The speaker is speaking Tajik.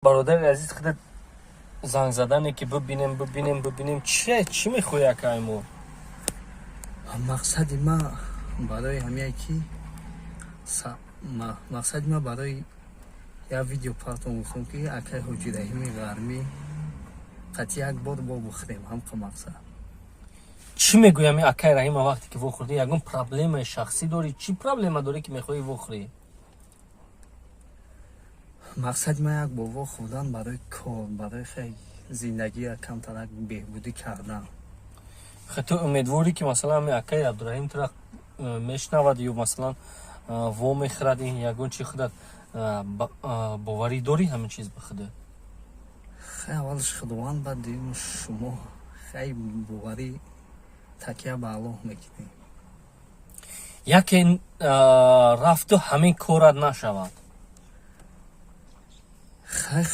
Бародари азиз, худат занг задане, ки бибинем, бибинем, бибинем. Чи, чӣ мехоҳӣ, акай мо? Мақсади ма барои ҳамяе ки мақсади ма барои як видео партом гуфтам, ки акай Ҳоҷи Раҳими Ғармӣ қатъи як бор бо бихӯрем, ҳамқа мақсад. Чӣ мегӯям, акай Раҳима, вақте ки вохӯрдӣ, ягон проблемаи шахсӣ дорӣ? Чӣ проблема дорӣ, ки мехоҳӣ вохӯрӣ? Мақсади ма як бор вохӯрдан барои кор, барои хел зиндагия камтарак беҳбудӣ кардан. Хе, ту умедворӣ, ки масалан ҳами акаи Абдураҳим тура мешунавад ё масалан во мехӯрад? Ин ягон чи худат боварӣ дорӣ ҳамин чиз ба худат? Хай, аввалаш Худованд, баъд дуюм шумо. Хай, боварӣ, такя ба Аллоҳ мекунем. Яке рафту ҳамин корат нашавад. Хай.